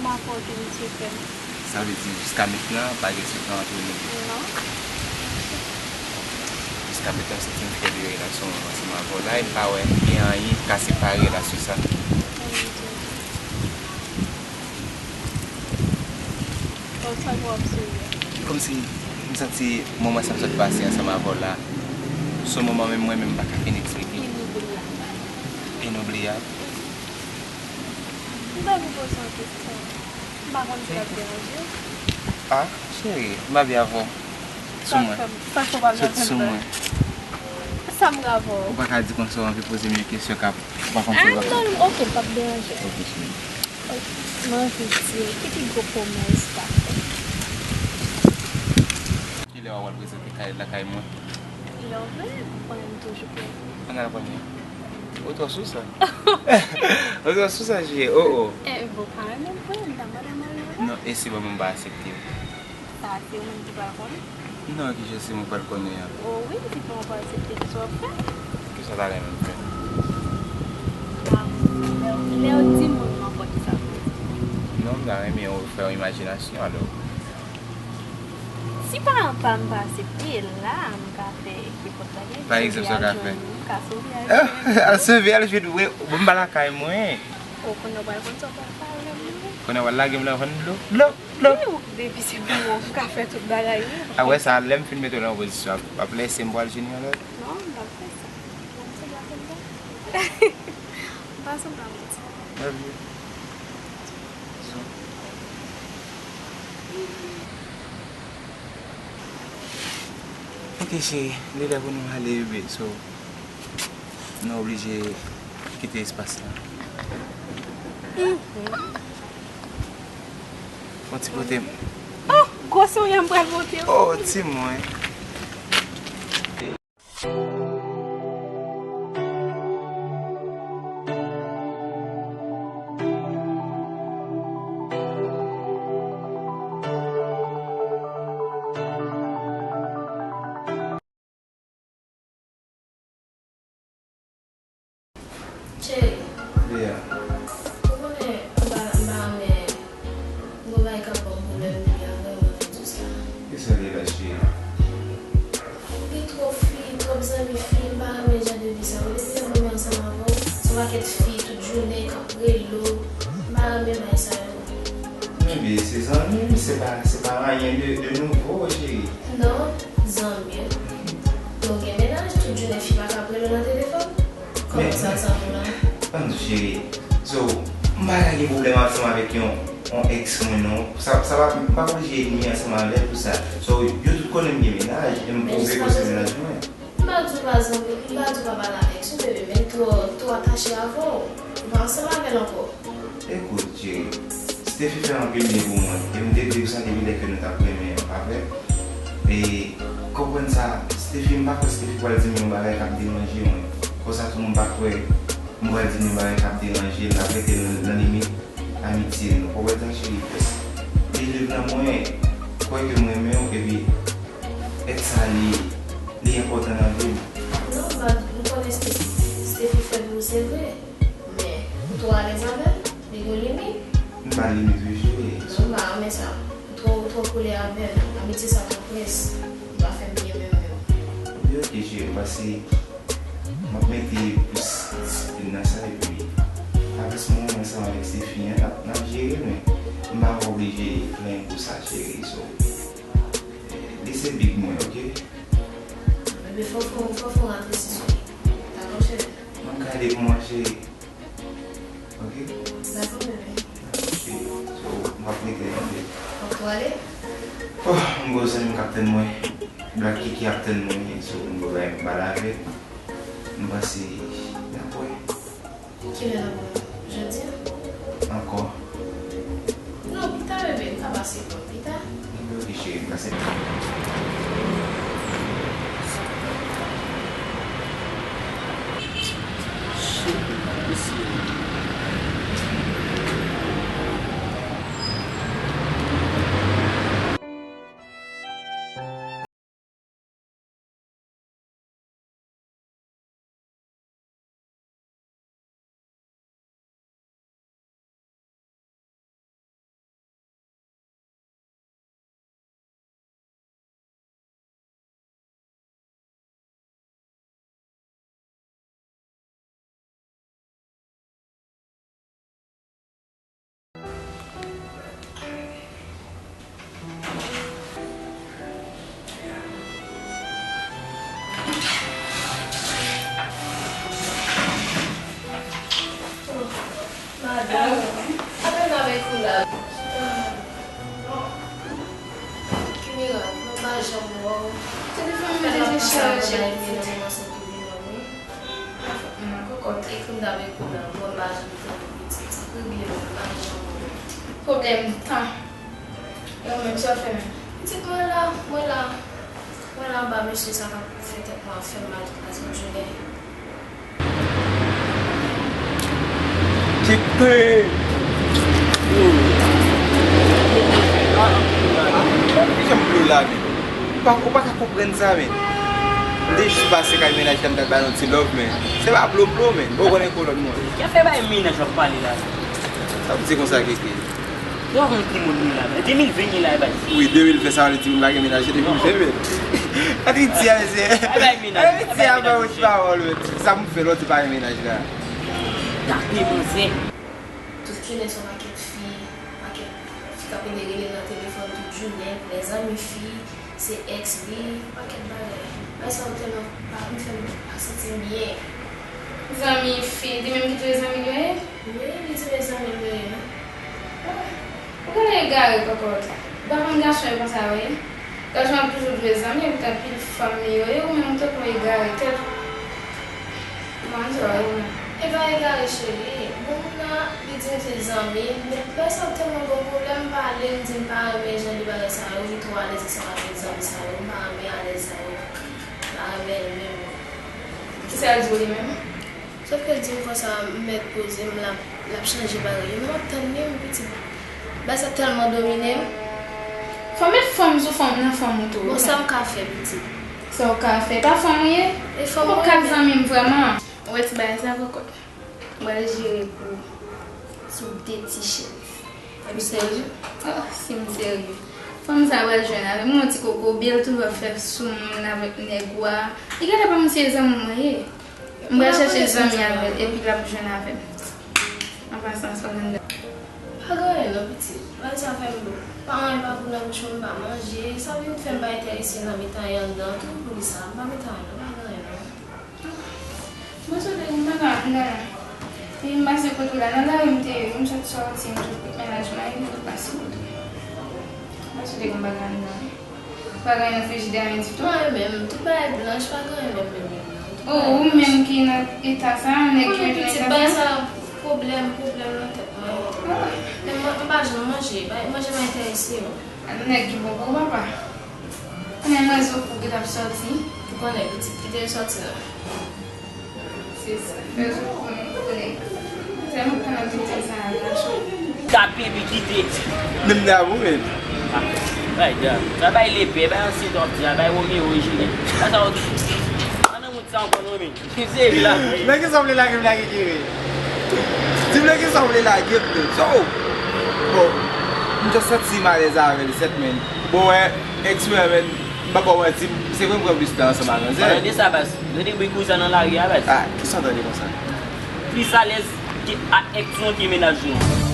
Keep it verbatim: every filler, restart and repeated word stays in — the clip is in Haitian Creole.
Rapò ke misye fè m. Sa vle di, jiska mentnan, pa gen sekre ant nou de? Non. Jiska mentnan, m santi m fyè de relasyon mwen ansanm avè w la, e m pa wè gen anyen ki ka separe relasyon sa. Donk, sa k ap sou li a? Kòmsi, m santi moman sa m sot pase ansanm avè w la, se yon moman menm mwen menm m pa ka fin eksplike. Inobliyab. Inobliyab. M ta vle poze yon kesyon. M pa konn si l ap deranje w. Ah, cheri, m pa byen avè w. Sou mwen. Sa k fè m, sa k fè w pa byen avè m? Sou mwen. Sa m gen avè w? Ou pa ka di konsa w anvi poze m yon kesyon k ap, ou pa konn si l ap. Ah, non, ok, l p ap deranje w. Ok, cheri. Ok, m anvi di w, ki pi gwo pwomès w ka fè? Kilè w ap al prezante kay, lakay mwen? Lè w vle, ou konnen m toujou prezan. Ann al konnen. Ou twò sou sa. Ou twò sou sa, Jiyè. Oh, oh. Eh, bon, pa renmen pran, m ta mande mari w la. Non, e si mwen menm m pa aksepte? Sa, se ou menm ki pral konnen. Non, ki jan se mwen pral konnen an? Oh, wi, si mwen pral aksepte, kisa w ap fè? Kisa w ta renmen m fè? Ah, lè w, lè w di moun nan, kisa w vle di? Non, m ta renmen w fè yon imajinasyon, alò. Si paran pa m pa aksepte, la, m ka fè ke pòt la gen. Pa egzanp, sa w ka fè? M ka sove al jwenn li. Al sove al jwenn, wi, bon, m pa lakay mwen. O, kounye a w pral konn sa w pral fè avè m, wi. Kounye a w pral lage m nan vann dlo. Dlo, dlo. Wi, ou, depi se pou mwen, m ka fè tout bagay, wi. Apre sa, lè m fin mete w nan yon pozisyon, w ap, w ap lese m pou al jwenn yon lòt? Non, m p ap fè sa. Bon, se pa konn sa. M pa sanble avè w. Love you. Bisou. Ok, cheri, li lè pou nou ale, bebe, so, nou oblije kite espas la. Fon ti pote m. Oh, gwo souri a m pral pote w. Oh, ti mwen. Cheri. Bea. Ou konnen m pa, m pa renmen gwo bagay k ap ban m pwoblèm depi avè w nan vi tou sa. Kisa li la, cheri? Li twòp fi, twòp zanmi fi, m pa renmen jan de vi sa. Ou depi lè mwen ansanm avè w, se yon pakèt fi tout jounen k ap rele w. M pa renmen bagay sa yo. Men bebe, se zanmi m, se pa, se pa anyen de, de nouvo, cheri. Non, zanmi w. Nou gen mennaj, tout jounen fi pa ka ap rele w nan telefòn. Kòman sa, zanmi w la? Ann di w, cheri. So, m pa ka gen pwoblèm ansanm avèk yon, yon ex mwen, non. Sa, sa pa, m pa oblije enmi ansanm avè l pou sa. So, yo tout konnen m gen mennaj, e m pwouve ke se mennaj mwen. M pa di w pa zanmi, m pa di w pa pale avè ex ou, bebe, men l twò, twò atache avè w. Ou pa ansanm avè l ankò. Ekout, cheri, Steffi fè anpil byen pou mwen, e m te di w sa depi lè ke nou t ap renmen an, pa vre? E konprann sa, Steffi, m pa kwè Steffi pral di m yon bagay k ap deranje mwen. Konsa tou, m pa kwè m pral di m yon bagay k ap deranje l, n ap rete nan, nan limit amitye nou. Konprann sa, cheri? Believe nan mwen, kwè ke m renmen w, epi èt sa li, li enpòtan nan vi m. Non, m pa, m konnen Steffi, Steffi fè pou ou, se vre. Men, ou twò alèz avè l, li gen limit. M ba l limit wi, cheri. Non, m pa renmen sa. Ou twò, ou twò kole avè l. Amitye sa pa prens. Ou pa fè m byen menm menm. Wi, ok, cheri, m pase, m ap mete plis disiplin nan sa, epi avans mwen ansanm avèk Steffi an, n ap, n ap jere l, men m pa oblije plenyen pou sa, cheri, so, eh, li se big mwen, ok? Bebe, fò, fò, fò, fò rantre si sou li. Dakò, cheri? Mwen ka ale pou mwen, cheri. Ok? Dakò, bebe. Ok. So, m ap rete, ok? Fòk ou ale? Oh, m gen zanmi m k ap tann mwen. Black Kiki ap tann mwen. So, m gen bagay pou m pale avè l. M panse n ap wè. Kilè n ap wè? Jodi a? Ankò. Non, pita, bebe, m ka pase pran pita. Epi, ok, cheri, m pase. Janm wè w. Telefòn mwen te dechaje. Mwen kòkòt. Epi m ta vin kounye a, bon, m pa janm tande pitit. Regle m, m pa janm wè w. Pwoblèm tan. E ou menm, sa w fè menm? Pitit, mwen la, mwen la. Mwen la anba mesye sa k ap fè tèt mwen ap fè m mal tout maten jounen. Kite! Yo. Kijan m vle w la, men? Ou pa, ou pa ka konprann sa, men. M te jis pase kay mennaj la, m t al ba nou ti love, men. Se pa plo plo, men. Ou konnen kolòn mwen. Ki afè bay mennaj w ap pale la? Sa w di konsa, Keke? Yo, yon timoun nou la, men. De mil ven nou la, e bay. Wi, de mil ven, sa vle di moun pa gen mennaj, de mil ven, men. Gade ti a, mesye. Ay, bay mennaj. Gade ti a, bay wòch pawòl, men. Sa pou m fè lè w di pa gen mennaj la. Gade manzè. Tout jounen se yon pakèt fi, pakèt fi k ap rele rele nan telefòn tout jounen, lèzanmi fi, se èks li, yon pakèt bagay. Bagay sa yo tèlman pa, m fè m pa santi m byen. Zanmi fi, li menm ki tou zanmi l yo ye? Wi, li di mezanmi m yo ye, non. Ah, ou genlè egare, kòkòt. Ou pa konn gason yo konsa yo ye. Gason ap toujou dwe zanmi, epi anpil fanm li yo ye, ou menm ou tankou egare tèt ou. Kòman sa yo ye ou menm? E pa egare, cheri. Bon, moun nan, li di m se zanmi, men bagay sa tèlman bon pou lè m pale, m di m pa renmen jan de bagay sa yo, li twò alèz ansanm avèk zanmi sa yo, m pa renmen alèz sa yo. M pa renmen l menm. Kisa l di w li menm? Sòf ke l di m konsa, m mèt poze m, l ap, l ap chanje bagay yo. Men m ap tann li, men pitit. Bagay sa tèlman domine m. Fò w met fanm sou fanm nan fanm ou tou. Bon, sa m ka fè, pitit? Sa w ka fè? Pa fanm ou ye? E fanm ou pa ka zanmi m vrèman. Ou wè ti bagay sa, kòkòt? Mwen jere pou sou de ti chèz. Ou serye? Oh, si m serye. Fanm sa pral jwenn avè m, yon ti kokobe, l toujou ap fè sou moun avèk nèg ou a. Li genlè pa konn se zanmi mwen ye. M pral chèche zanmi avè l, epi l ap jwenn avè m. An pasan, sa w konn. Pa gen anyen non, pitit. Bagay sa fè m pa anyen pa pou nan bouch mwen, m pa manje. Sa vin fè m pa enterese nan met anyen anndan tou, poukisa? M pa met anyen non, pa gen anyen non. Mwen swete gen bagay anndan. Epi m pase kote w la, nan lari m te ye wi, m sot sòti, m sot kot mennaj mwen, epi m pase kote w. Mwen swete gen bagay anndan. Pa gen anyen nan frijidè a, men ditou. Mwen menm, tout bagay blanch, pa gen anyen menm, menm, menm, non. Tout bagay blanch. Oh, ou menm ki nan eta sa, nèg ki mete w nan eta sa? Bagay sa, pwoblèm, pwoblèm nan tèt mwen. Ah. Men mwen, m pa janm manje, manje pa enterese m. Nèg ki bon pou ou, papa. Konnen mwen zo pou ki t ap sòti. Ou konnen pitit ki te sòti la. Se sa. Mwen zo pou mwen konnen. Se mwen k konnen tout sa a la. Tape li kite. Menm nan ou menm. Bay da. Sa bay lepè, bay ansi dòk di a, bay Romeo e Juliet. Sa sa ou di. Sa nan moun sa ankò non men. Serye la. Nan ki sa w vle lage m lage kere? Di m nan ki sa w vle lage m menm. So, bon, m just santi m alèz avè l sèt men. Bon, wè, èks mwen men, m pa ba w manti, se vre m pran plis tan ansanm ak manzè. Tande sa, baz. Tande bri kouzan nan lari a, baz. Ah, kisa w tande konsa? Plis alèz ke ak èks ou an ke mennaj ou an.